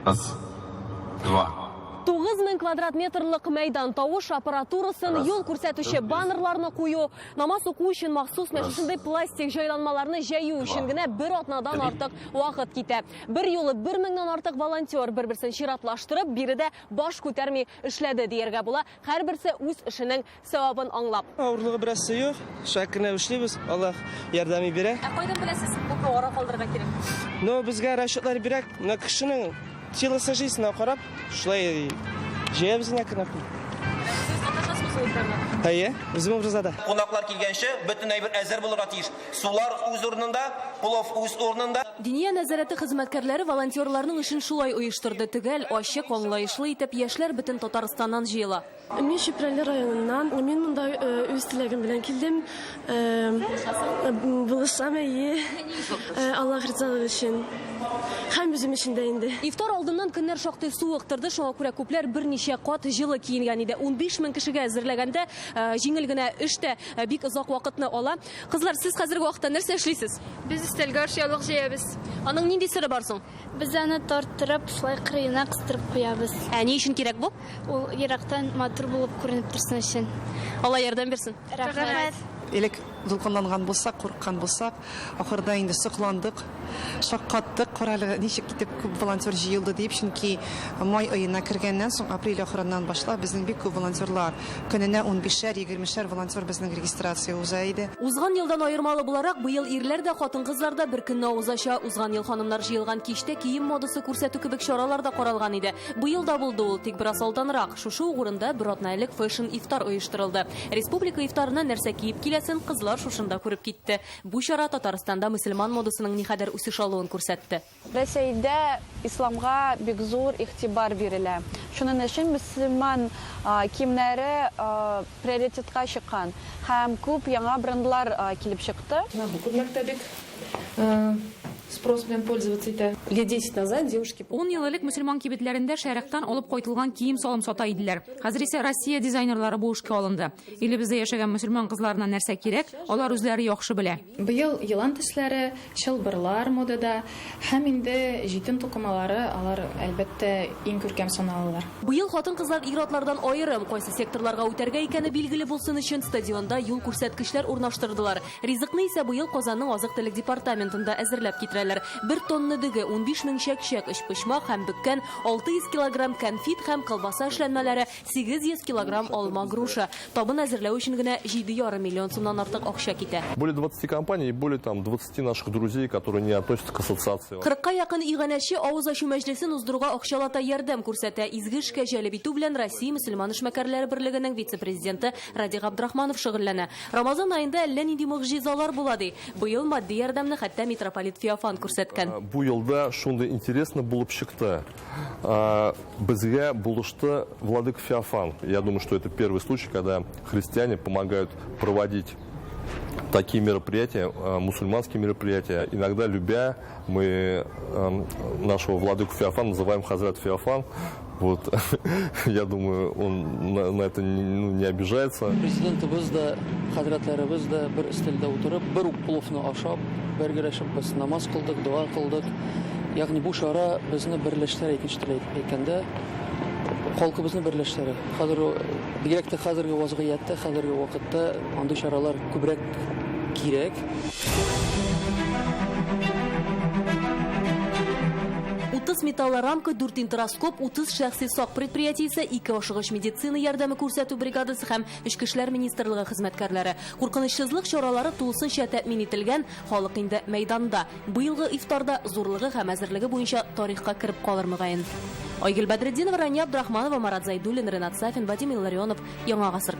Раз, два. 9000 квадрат метрлык мәйдан, тавыш аппаратурасын, юл күрсәтүче баннерларны кую, намаз уку өчен махсус менә шушындый пластик җайланмаларны җәю өчен генә бер атнадан артык вакыт китә. Бер юлы 1000-нән артык волонтер бер-берсен чиратлаштырып, биредә баш күтәрми эшләде дияргә була. Һәрберсе үз эшенең сәвабын аңлап. Авырлыгы бераз юк, шәкернәп эшлибез, Аллаһ ярдәме бирә. Ә кайдан беләсез, күпме ара калдырырга кирәк? Ну, безгә расчетлар бирә, менә кешенең телосложениесенә карап, шулай җәябез инде әкренләп. Сез катнашасызмы ифтарда? Әйе, үзем образда. Кунаклар килгәнче, бөтен әйбер әзер булырга тиеш. Сулар үз урынында, плов үз урынында. Диния нәзарәте хезмәткәрләре волонтерларның эшен шулай оештырды. Төгәл, ачык, аңлаешлы итеп, яшьләр бөтен Татарстаннан җыела. Мин Чүпрәле районыннан. Мин монда үз теләгем белән килдем. Булышам, әйе. Аллаһ ризалыгы өчен. Һәм үзем өчен дә инде. Ифтар алдыннан көннәр шактый суык торды, шуңа күрә күпләр берничә кат җылы киенгән иде. 15 мең кешегә әзерләгәндә җиңел генә эш тә бик озак вакытны ала. Кызлар, сез хәзерге вакытта нәрсә эшлисез? Без өстәлгә ашъяулык җәябез. Аның нинди сере бар соң? Без аны тарттырып, шулай кырыена кыстырып куябыз. Ә ни өчен кирәк бу? Ул ерактан матур булып күренеп торсын өчен. Алла ярдәм бирсен. Рәхмәт. Элек дулкынланган булсак, курыккан булсак, ахырда инде сокландык, шаккаттык, карале, ничек итеп күп волонтер җыелды дип, чөнки май аена кергәннән соң, апрель ахырыннан башлап, безнең бик күп волонтерлар, көненә унбишәр, егермешәр волонтер безнең регистрация уза иде. Узган елдан аермалы буларак, быел ирләр дә, хатын-кызлар да бер көнне авыз ача. Узган ел ханымнар җыелган кичтә кием модасы күрсәтү кебек чаралар да каралган иде. Быел да булды ул, тик бераз алданрак. Шушы ук урында бер атна элек фэшн-ифтар оештырылды. Республика ифтарына нәрсә киеп киләсен кызлар шушында күреп китте. Бу чара Татарстанда мөселман модасының никадәр үсеш алуын күрсәтте. Рәсәйдә исламга бик зур игътибар бирелә. Шуның өчен мөселман киемнәре приоритетка чыккан һәм күп яңа брендлар килеп чыкты. Менә бу күлмәк тә бик спрос белән пользоваться итә. Лет 10 назад девушки... Ун ел элек мөселман кибетләрендә шәрыктан алып кайтылган кием-салым сата иделәр. Хәзер исә Россия дизайнерлары бу эшкә алынды. Илебездә яшәгән мөселман кызларына нәрсә кирәк, алар үзләре яхшы белә. Быел елан төсләре, чылбырлар модада һәм инде җитен тукымалары, алар, әлбәттә, иң күркәм саналалар. Быел хатын-кызлар ир-атлардан аерым, кайсы секторларга үтәргә икәне билгеле булсын өчен стадионда юл күрсәткечләр урнаштырдылар. Ризыкны исә быел Казанның азык-төлек департаментында әзерләп китерәләр. Бер тонна дөге, 15 мең чәк-чәк, өчпочмак һәм бөккән 600 килограмм кәнфит һәм колбаса эшләнмәләре, 800 килограмм алма, груша. Табын әзерләү өчен генә 7,5 миллион сумнан артык акча китә. Более 20 компаний и более там 20 наших друзей, которые не относятся к ассоциации. Кырыкка якын иганәче авыз ачу мәҗлесен уздыруга акчалата ярдәм күрсәтә. Изге эшкә җәлеп итү белән Россия мөселман эшмәкәрләре берлегенең вице-президенты Радик Абдрахманов шөгыльләнә. Рамазан аенда әллә нинди могҗизалар була, ди. Быел матди ярдәмне хәтта митрополит Феофан күрсәткән. Бу елда шундый интересно булып чыкты. Безгә булышты владыка Феофан. Я думаю, что это первый случай, когда христиане помогают проводить такие мероприятия, мусульманские мероприятия. Иногда, любя, мы нашего владыку Феофана называем Хазрат Феофан. Вот, я думаю, он на это ну, не обижается. Президентыбыз да, хәзрәтләребез дә бер өстәлдә утырып, бер үк пловны ашап, бергәләшеп без намаз кылдык, дога кылдык. Ягъни бу чара безне берләштерә, икенче төрле әйткәндә, халкыбызны берләштерә. Хәзер, бигрәк тә хәзерге вазгыятьтә, хәзерге вакытта андый чаралар күбрәк кирәк. 30 металлорамка, 4 интроскоп, 30 шәхси сак предприятиесе, 2 ашыгыч медицина ярдәме күрсәтү бригадасы һәм Эчке эшләр министрлыгы хезмәткәрләре. Куркынычсызлык чаралары тулысынча тәэмин ителгән, халык инде мәйданда. Быелгы ифтарда зурлыгы һәм әзерлеге буенча тарихка кереп калыр мөгаен. Айгөл Бәдретдинова, Рания Абдрахманова, Марат Зайдуллин, Ренат Сафин, Вадим Илларионов, Яңа гасыр.